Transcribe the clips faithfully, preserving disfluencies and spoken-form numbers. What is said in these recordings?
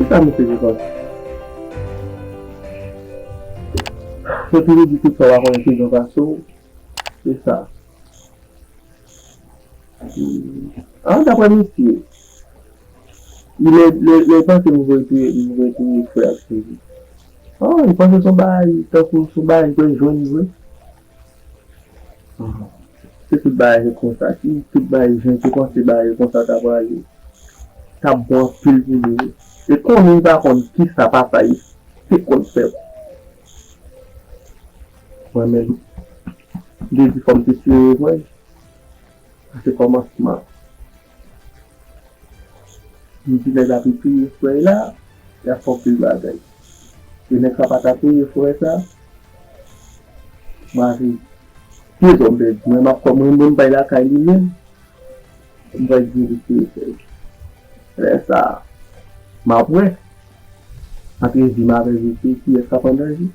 Sa misye te panse? Yo toujou di tout sa w pa konnen se jan pase w, se sa. Ah, daprè misye, lè, lè, lè l panse m voye touye, m voye touye frè ak sè li. Ah, li panse se yon bagay, tankou se yon bagay li pral jwenn vre. Se tout bagay se konsa, si tout bagay jan te panse bagay yo konsa ta prale, t ap bon anpil pou li wi. E konnen li pa konn kisa papa li te konn fè. Mwen menm, m te di fò m te tire vre. Sa se kòmansman. M di nèg la pou touye frè la, y ap fè anpil bagay. E nèg sa pa ta touye frè sa, m a se de zòm pèdi. Mwen m ap kòm mwen menm bay lakay li menm, m pral di li touye frè. Lè sa, m ap wè, antre vi m avè vi fi, kiyès k ap an danje.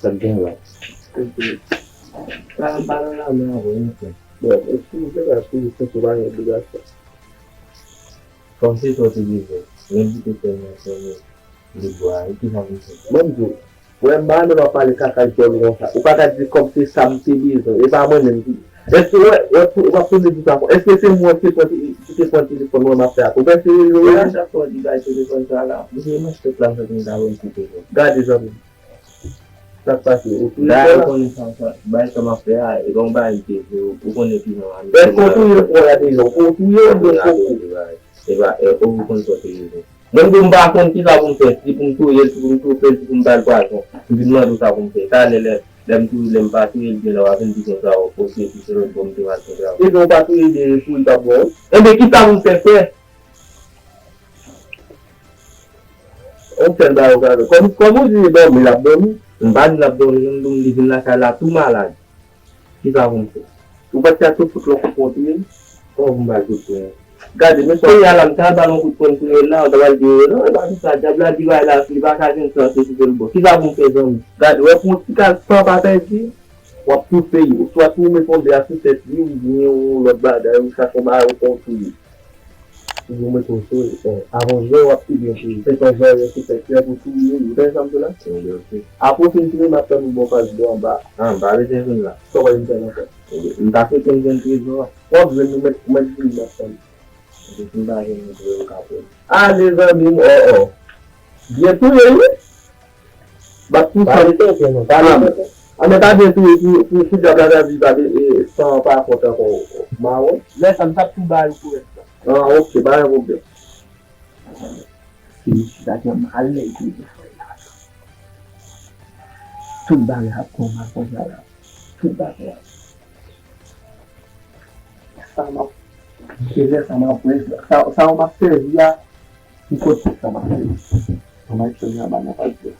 Sa k gen la? Sa m pa nan lame avè w non frè. Bon, e si w te ka touye frè, se pa yon obligasyon. Kòm se sa w te bezwen, menm si te fè yon sèl. Li bwa, e ki sa pou fè? Mwen m di w, frè m pa renmen w ap pale kaka djòl ou konsa. Ou pa ka di kòm se sa m te bezwen, e pa mwen menm ki. Èske w wè, w ap toune di sa ankò? Èske se mwen ki te pran te-, ki te pran telefòn mwen m ap fè ak ou? Ou pèse rezo a? A chak fwa w di bay telefòn sa la, misye manch tèt la m santi m ta wè l koupe. Gade zanmi m. Sa k pase? Ou touye frè la? Ou konnen sa, sa, bay sa m ap fè a, e pa yon bagay ki vre, ou konnen ki jan a misye. Èske ou touye frè a deja? Ou touye l oubyen ou poko? E pa, e, ou konn sa w te vle. Mwen menm m pa konn kisa pou m fè, si pou m touye l, si pou m toufe l, si pou m ba l pwazon. M vin mande w sa pou m fè. Talè lè, lè m touye, lè m pa touye l, gen lè w a vin di konsa, o, oke, si se lòt bò m te pral fè travay. Ebyen, ou pa touye l, gen pou l t ap bon. Ebyen, kisa pou m fè, frè? On sèl bagay ou ka fè. Kòm, kòm ou di li dòmi, l ap dòmi. M pa di l ap dòmi, non, m di w m li vin lakay la tou malad. Kisa pou m fè? Ou pa t ka tou fout lòt kote w touye l? Kòman pou m ba l kout pwen? Gade, men sa. Kounye a la, m ta al ba l yon kout pwen touye l la, ou ta pral di, non, e pa tout sa, dyab la di bagay la, li pa ka jwenn sa, se sou sèl bò. Kisa pou m fè, zanmi? Gade, ou wè pou yon ti kal san pa pèdi, w ap toufe l, oswa tou ou met yon de a sou tèt li, oubyen yon lòt bagay, ou chache yon bagay, ou fè w touye. Ou mete w sou, eh, avan jwè w ap pi byen jwe. Se pa jwè sou tèt li pou touye, ou konprann sa m di w la? Apre w fin touye, m ap tann ou bò fas bò anba. Ah, m pa bezwen vin la. Sa w pa vin fè nan fè? M ta swete m jwenn trezò a. W ap jwenn, ou mèt, ou mèt vini, m ap tann. Epi si m pa jwenn li vre, ou ka pran. Ale zanmi m, oh, oh. Byen touye wi. Bat pou san. Pa rete, non, pa rete. Ah, men pa byen touye pou, pou, pou dyab la ta di pa de, e, san pa kont ankò. Mawon. Lè sa, m t ap tou ba yo pou rès la. Ah, ok, pa gen pwoblèm. Si misye ta gen mal, li te di frè la. Tout bagay ap pran mal konsa la. Tout bagay ap. Sa m ap, se lè sa m ap wè, sa, sa m ap sèvi a, m konn tout sa m ap sèvi. Sa m ap sèvi anba nan pati a.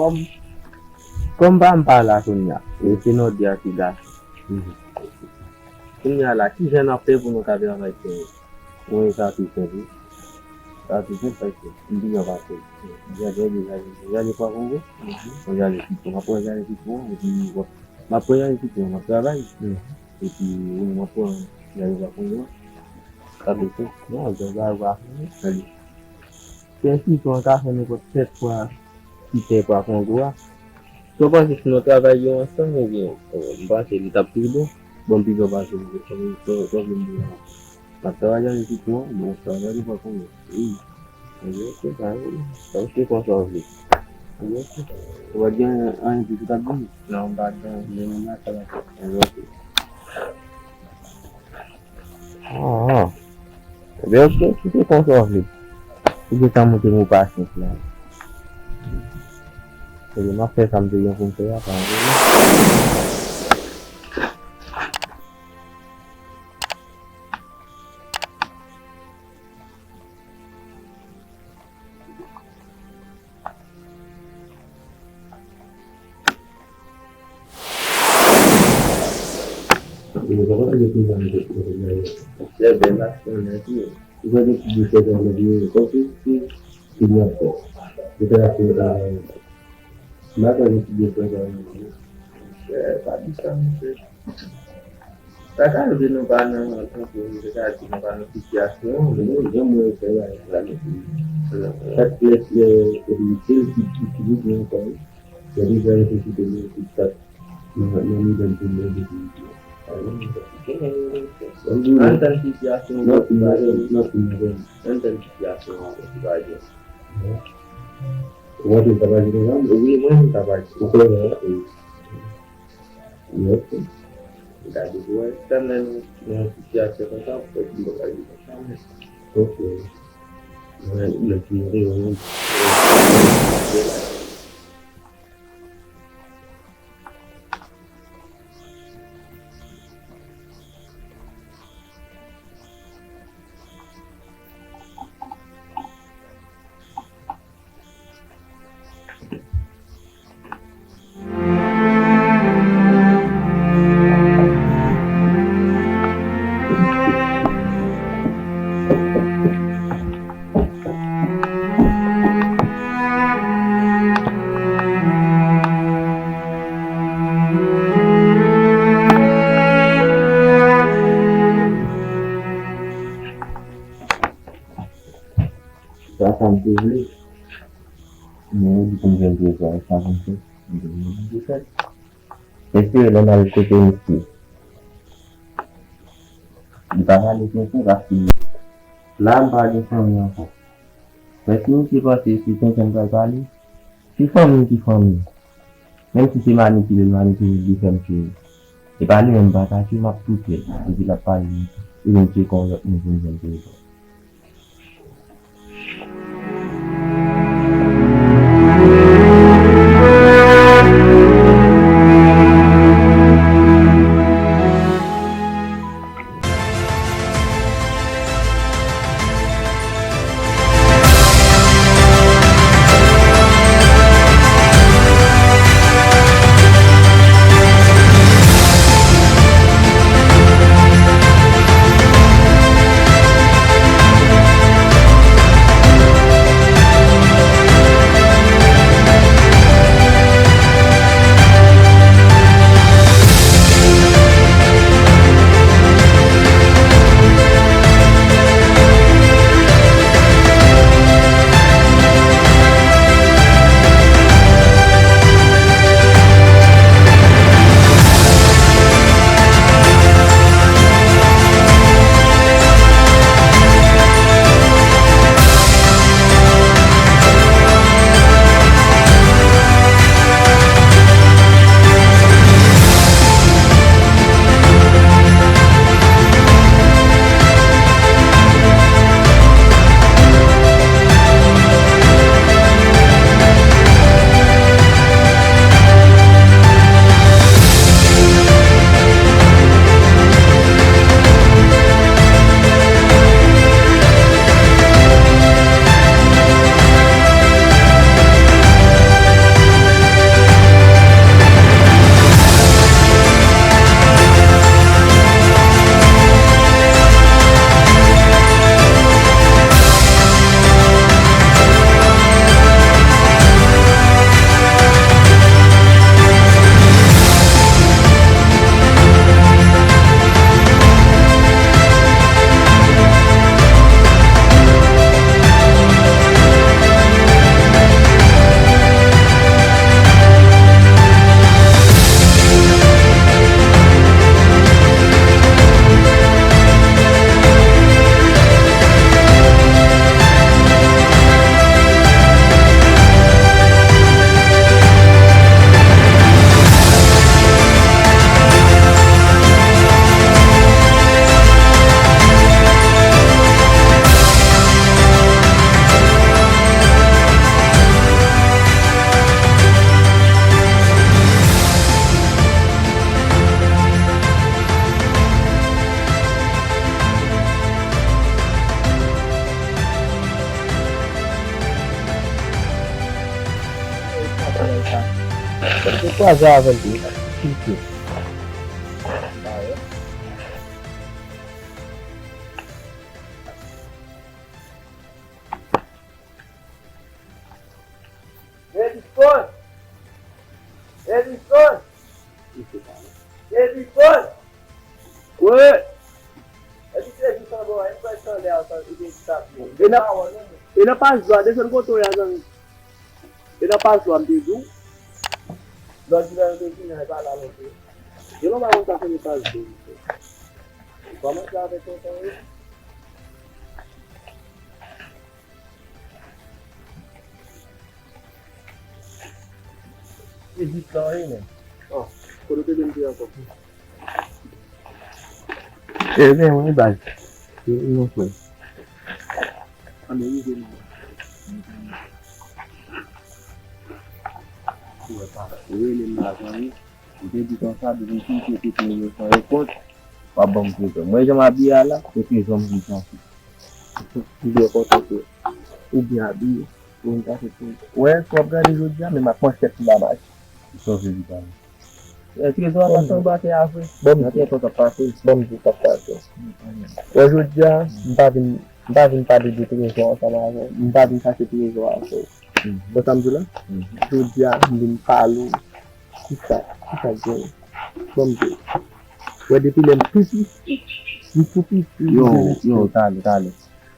Kòm, kòm pa m pa la kounye a, e se Nòdi a ki gason. Kounye a la, kijan n ap fè pou nou ka travay serye? Mwen, sa pi senp wi. Sa pi senp paske m pi byen pase. Gade, gade, gade, gade pa kongo. Mwen gade sitwon, m ap pran gade sitwon, epi w ap, m ap pran gade sitwon, m ap travay. Epi ou menm w ap pran gade pa kongo. Sa vle di, non, jan bagay yo ap fini. Tande. Se ensi tou an ka fè nenpòt sèt fwa ki tè pa Kongo a. Sa w panse si nou travay yo ansanm oubyen, oh, m panse li t ap pi bon. Bon, m pi bon pase m, m, m, m, m, m, m, m ap travay avèk li tou, bon, travay li pa konnen. Wi. Ebyen, se sa, wi. Sa se konsa w vle. Ebyen, ok. Ou pa t gen anyen plis ou t ap di? Non, m pa t gen anyen, men m ap travay. Ebyen, ok. Ah. Ebyen, ok, si se konsa w vle. Ou gentan montre m ou pasyans la. Ebyen, m ap fè sa m te gen pou m fè a, pa vre. Sa ka rive nou pa nan, tankou, nou te ka di nou pa nan sitiyasyon, men jan mwen wè bagay la, chak lè, lè, lè, se l ki, ki, ki vin ankò, wi. Lè deja reflechi de mwen, ki sa, nan, nan mitan pou mwen, de pou mwen. Ann tann sitiyasyon an, ann tann sitiyasyon an, ann tann sitiyasyon an, ann tann sitiyasyon an. Ou wè, se sa pa gen pwoblèm? Wi, mwen, se sa pa gen. Ou konnen, wi. Yo, ok. Gade pou wè, sa nan, nan sitiyasyon konsa, ou fè di bagay konsa, men. Ok. Mwen, mwen, mwen, mwen, Sa, sa m te vle. Men ou di pou m jwenn trezò, e sa pou m fè. M te vle di fè. Espere lè m al kote misye, li pa pale tenten paske la m pa gen fanmi ankò. Paske misye panse si tenten m pral pale, se fanmi ki fanmi. Menm si se manipile l manipile, li fè m fini. E pa li menm m pa atake, m ap tou fè l. Epi l ap pale misye. Epi misye kon lòt moun pou m jwenn trezò. Twa zè a venn de, silvouplè. Edison! Edison! Edison! Wi! Epi se jis anba w, e kwè chandè a, sa, ou te di sa. E nan, e nan paj dwa, desann kote w ye a, zanmi. E nan paj dwa, m te di w. Lòt jounen, yo te vini, e pa la non plis. Yo pa konn sa, se nan paj dwa, mesye. Kòman sa avèk kontan yo? Se jis la, wi, men. Oh, kote w te menm te ankò? E, men, wi, baz. E, non, frè. Ann rive, non. Ou wè pa, ou rele m la, zanmi. Ou te di konsa, depi m fin fè tout moun yo san yo kont, w ap ban m trezò. Mwen, jan m abiye a la, se trezò m vin chache. Ou byen kontan ke ou byen abiye, ou vin chache trezò. Wè, si w ap gade jodi a, menm ak manchèt m pa mache. Ou sonje li pa mache. E, trezò a pa t anba tè a vre. Bon, nan tè kontan pase. Bon, m di sa k pase. Wè, jodi a, m pa vin, m pa vin pale de trezò ansanm avè w. M pa vin chache trezò avè w. Wè sa m di w la? Jodi a, m vin pale w. Kisa, kisa k genyen? Ban m di w. Wè, depi lè m tou piti, m tou piti, m yo, te rete. Yo, tande, tande.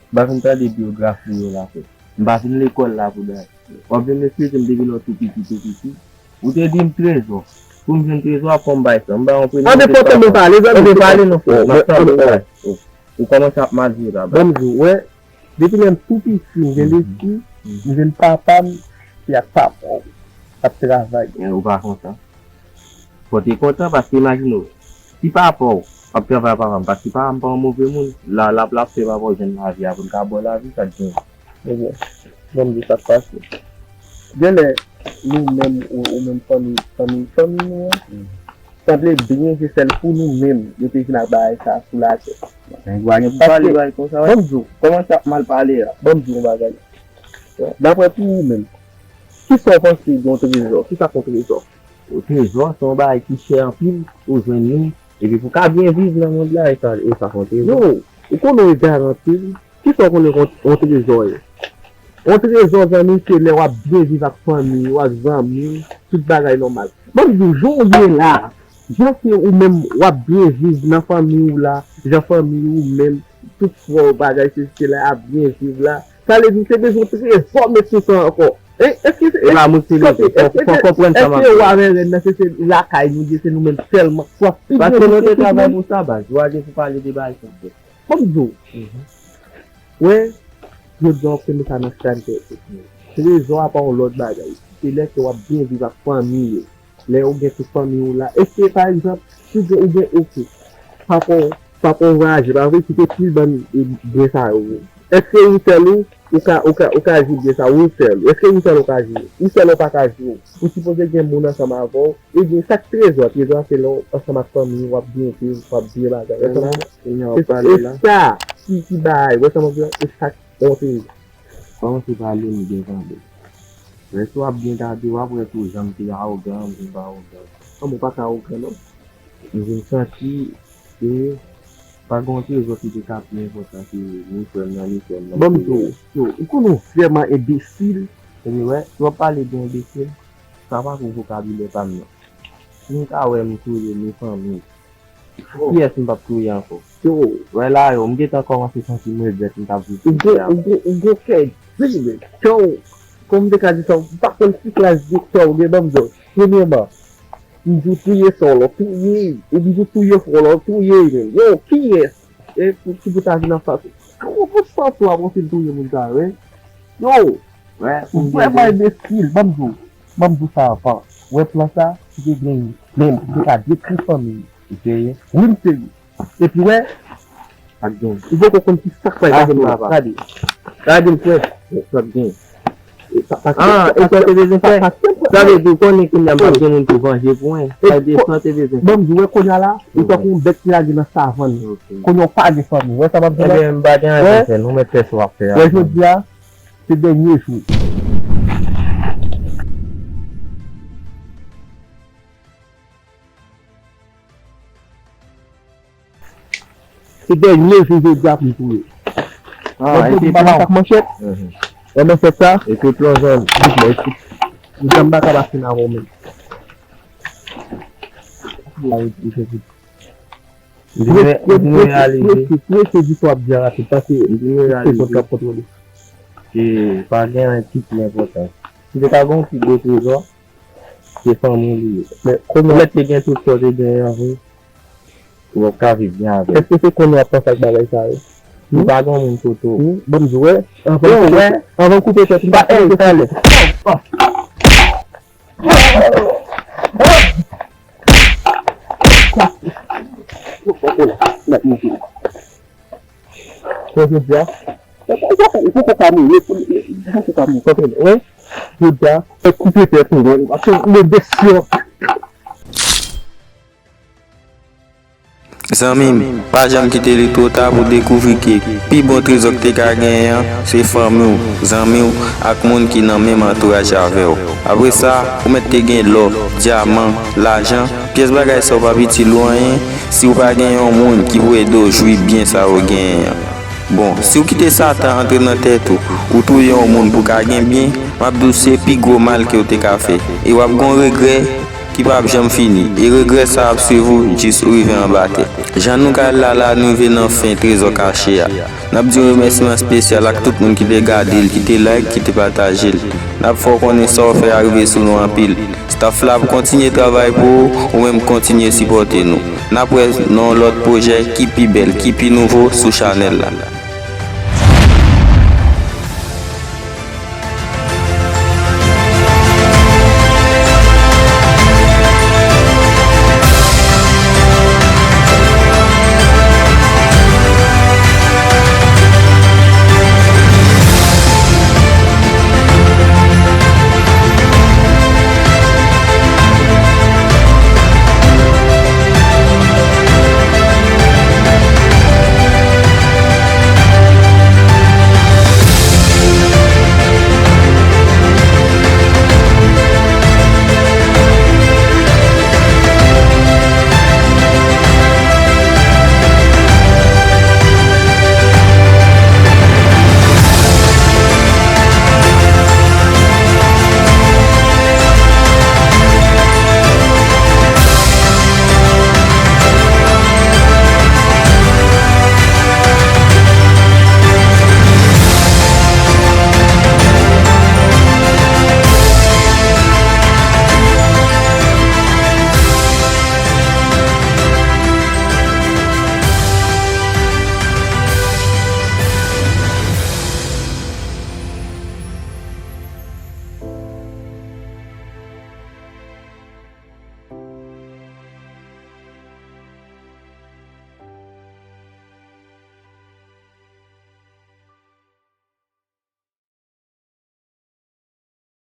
M pa fin tande biyografi yo la, frè. M pa fin lekòl la pou bagay. W ap vin esplike m depi lè w tou piti, tou piti. Ou te di m trezò. Pou m jwenn trezò, fò m bay sa. M ba yon premye. Ann fè tann mwen pale, zanmi. Ann fè pale, non, frè. M ap tann ou bay. Ou kòmanse ap mal jwe la, bay. Ban m di w, wè, depi lè m tou piti, m gen lespri, m jwenn papa m, se ak papa w ap travay. Men ou pa kontan. Fò w te kontan, paske imajine w, si papa w ap travay ak papa m, paske papa m pa yon move moun, la, l ap, l ap fè papa w jwenn lavi a pou l ka ba w lavi, sa k genyen? Ebyen, ban m di sa k pase. Genlè, nou menm, ou, ou menm fanmi, fanmi, fanmi nou an, sanble byen se sèl pou nou menm, yo te vin ak bagay sa a sou latè. Nèg pa gen pou pale bagay konsa, wè. Ban m di w. Kòmanse ap mal pale a. Ban m di w yon bagay. Daprè pou ou menm, kisa w panse de yon trezò? Kisa k yon trezò? Yon trezò, se yon bagay ki chè anpil, ou jwenn li, epi pou w ka byen viv nan mond la, e sa, e sa k yon trezò. Yo, ou konnen w e garanti l. Kisa w konnen yon, yon trezò ye? Yon trezò, zanmi, se lè w ap byen viv ak fanmi w, ak zanmi w, tout bagay nòmal. Ban m di w, jan w ye la, jan ke ou menm w ap byen viv nan fanmi w la, jan fanmi w menm, tout frè w, bagay, se, se la ap byen viv la. Sa vle di, se bezwen trezò met sou sa ankò. E, èske se, e pa moun se leve, fò, èske fò se, konprann sa m ap di. Èske wa renn nan, se, se lakay nou ye, se nou menm sèlman? W ap pi byen viv ke tout moun. Paske nou te travay pou sa, baz. Ou a gen pou pale de bagay sa. Ban m di w. Wè, jodi a w ap kenbe sa nan chann tèt ou. Trezò a pa yon lòt bagay. Se lè ke w ap byen viv ak fanmi yo. Lè ou gen tout fanmi w la. Èske, pa egzanp, si w gen, ou gen, oke, papa w, papa w vwayaje, pa vre, kite pil bann, e, byen sa yo. Èske ou sèl ou, ou ka, ou ka, ou ka jwi byen sa, ou sèl ou? Èske ou sèl ou ka jwi? Ou sèl ou pa ka jwi. Ou sipoze gen moun ansanm avè w. Ebyen, sa k trezò? Trezò a se lè w ansanm ak fanmi w, w ap byen viv, w ap byen bagay. Wè sa m ap di w? E sa ki, ki bay, wè sa m ap di w? E sa k yon trezò. Kòmanse pale, m byen tande. Lè si w ap byen gade, w ap wè tou jan m te awogan, m vin pa awogan. An, mwen pa ka awogan, non. M vin santi, e, pa gen yon trezò ki te ka pi enpòtan ke ni frè m nan, ni sè m nan. Ban m di w, yo, ou konnen w vrèman enbesil. Ebyen, wè, si w ap pale de enbesil, sa pa pou vokabilè pa m nan. Si m ta wè m touye ni fanmi, kiyès m p ap touye ankò? Yo, wè la, yo, m gentan kòmanse santi m regrèt m t ap viv sou tè a. Ou gon, ou gon, ou gon kè di, men. Yo, kòman m te ka di sa? M pa konn ki klas de kè w gen, ban m di w. Premyèman, m di w touye sè w la, w touye. Ou m di w touye frè w la, w touye, men. Yo, kiyès? E pou ki pou ta vin anfas ou? Kòman pou santi w ap anfin touye moun sa yo, wi? Yo, ou vrèman enbesil, ban m di w. Ban m di w sa avan. Wè plan sa, ki te genyen. Men, m te ka detwi fanmi. Ou serye? Wi, m serye. Epi, wè, ou poko konn ki sa k pral pase, papa. Gade. Gade m, frè. Sa k genyen. Ah, e sa w te bezwen fè? Sa vle di, ou konnen kounye a m p ap gen moun pou vanje pou mwen. Sa vle di, e sa w te bezwen fè? Ban m di w, wè, kounye a la, ou tankou yon bèt ki lage nan savann. Kounye a w pa gen fanmi. Wè sa m ap di w la? Ebyen, m pa gen anyen pou fè, non, men fè sa w ap fè a. Wè, jodi a, se dènye jou. Se dènye jou jodi a pou m touye. Ah, e te plon. Manchèt ak manchèt. Mhm. Wè manchèt sa? E te plon zòn. Doucement, ekip. Mwen pa ka pase nan menm. La, wi, wi, wi. M vin reyalize. Prese, prese, prese, di sa w ap di a rapid, paske se kont k ap kontwole. Ke pa gen anyen ki pi enpòtan. Si te ka gen yon pi gwo trezò, se fanmi w li ye. Men kounye a, ou mèt te gen tout sa w te genyen an, wi. Ou p ap ka viv byen avè l. Èske se kounye a w ap panse ak bagay sa yo? Ou pa gen moun kote w. Wi, ban m di w, wè. Anvan w koupe tèt, anvan w koupe tèt, ou pa, ey, talè. Bon, jodi a, ou poko ka mouri, ou poko ka mouri. Konprann, wi. Jodi a, fè koupe tèt ou, paske le bèsyon. Zanmi m, pa janm kite li twò ta pou dekouvri ke pi bon trezò k te ka genyen an, se fanmi w, zanmi w, ak moun ki nan menm antouraj avè w. Apre sa, ou mèt te gen lò, dyaman, lajan, pyès bagay sa yo p ap itil ou anyen si w pa gen yon moun ki pou ede w jwi byen sa yo genyen an. Bon, si w kite Satan antre nan tèt ou, ou touye yon moun pou w ka gen byen, m ap di w se pi gwo mal ke w te ka fè. E w ap gen yon regrè ki p ap janm fini. E regrè sa ap swiv ou jis ou rive anba tè. Jan nou ka al la la, nou rive nan fen trezò kache a. N ap di yon remèsiman espesyal ak tout moun ki te gade l, ki te like, ki te pataje l. N ap fè w konnen sa w fè a rive sou nou anpil. Staff la ap kontinye travay pou ou, ou menm kontinye sipòte nou. N ap wè nan yon lòt pwojè ki pi bèl, ki pi nouvo sou chanèl la.